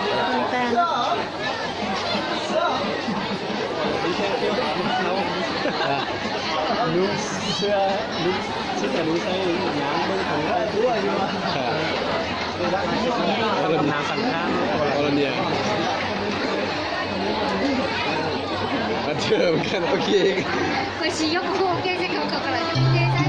ແຕ່ງແຕ່ງ ລູກເສື້ອ ລູກເສື້ອ ລູກໃສ່ຍາງເບິ່ງຂອງເຮົາດ້ວຍຢູ່ວ່າ ເອີ ນາງສັງຂານ ໂຄລະເນຍ ມາເຈີກັນ ໂອເຄ. ຂ້ອຍຊິຍົກໂອເຄໃສ່ເຂົາ ເຂົາກໍເລີຍໂອເຄໃສ່.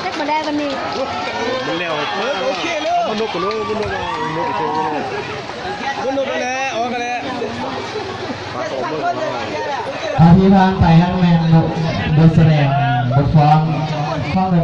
ເຮັດບໍ່ໄດ້ວັນນີ້ ມັນແລ້ວ ເອີ ໂອເຄເລີຍ ເອົາມານົບກັນເນາະ ມານົບ ມານົບ ມານົບກັນແລ້ວ ອອກກັນແລ້ວ ອະທິບານໄປທາງແມ່ນ ບົດສະແດງ ບົດຟ້ອນ ຟ້ອນ